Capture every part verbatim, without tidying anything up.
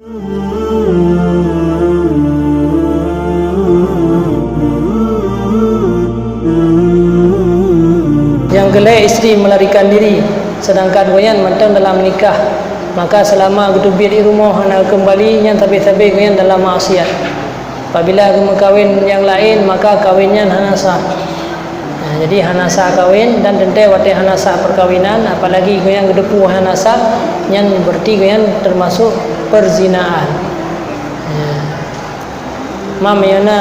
Nyang keu lhèe istri melarikan diri, sedangkan gobnyan mantong dalam nikah, maka selama geuteubiet i rumoh hana geukeumbali, nyan sabe-sabe gobnyan dalam maksiat. Apabila geumeukawen nyang laén, maka kawen nyan hana sah. Nah, jadi hana sah kawen, dan teuntèe watèe hana sah peukawinan, apalagi gobnyan geuteupeue hana sah, nyan berarti gobnyan teumasok perzinaan. Nah, ma meunyoe na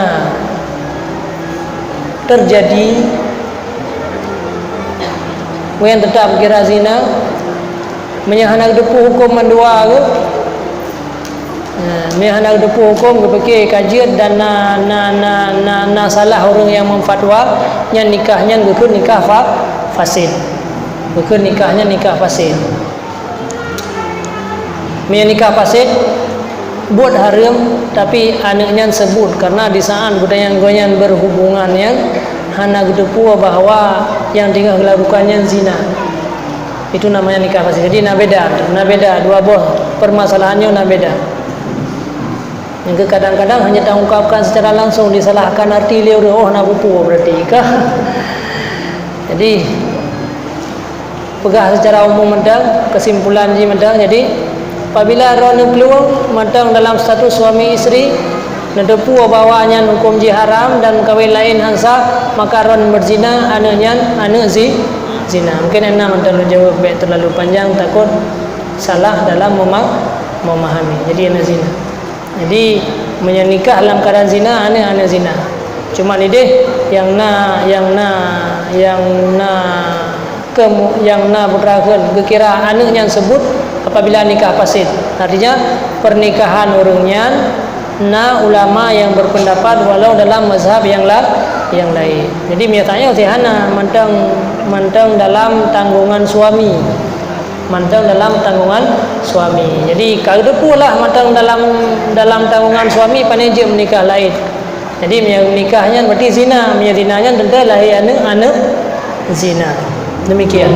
teujadi, gobnyan teutap geukira zina, meunyoe hana geuteupeue hukôm mandua geuh, Nah, meunyoe hana geuteupeue hukôm, geupike ka jeuet dan na, na, na, na, na salah ureueng nyang meufatwa, nyan nikah nyan geukheun nikah fa-, fasid. Geukheun nikah nyan nikah fasid. Meunyoe nikah fasid, buet hareuem, tapi aneuk nyan seubut, karena di saat geutanyoe ngon gobnyan berhubungan nyan hana geuteupeue bahwa nyang teungoh geulakukan nyan zina. Itu namanya nikah fasid. Jadi, na beda, na beda dua boh permasalahan nyoe na beda. Nyang kadang-kadang hanya taungkapkan secara langsung, disalahkan arti lé ureueng, oh, na bupu berarti kah? Jadi, peugah secara umum mantong, kesimpulan jih mantong. Jadi, apabila droeneuh plueng mantong dalam status suami istri, neuteupeue bahwa nyan huköm jih haram dan kawén laén han sah, maka droeneuh beuzina, aneuk nyan aneuk zi-, zina. Mungkin na mantong lôn jaweueb, bèk teulalu panjang, takot salah dalam mema-, memahami. Jadi, aneuk zina. Jadi, meunyoe nikah lam keuadaan zina, aneuk, aneuk zina. Cuma nideh nyang na, nyang na, nyang na kemu-, nyang na putra kheun geukira aneuk nyan seubut apabila nikah fasid. Artinya, pernikahan ureueng nyan na ulama nyang berpendapat walau dalam mazhab nyang la-, nyang laén. Jadi, meunyoe tanyoe sih hana mantong, mantong dalam tanggungan suami. Mantong dalam tanggungan suami. Jadi, ka geuteupeue lah mantong dalam, dalam tanggungan suami, pane jeuet meunikah laén. Jadi, meunyoe nikah nyan berarti zina. Meunyoe zina nyan teuntèe lahé aneuk, aneuk zina. Demikian.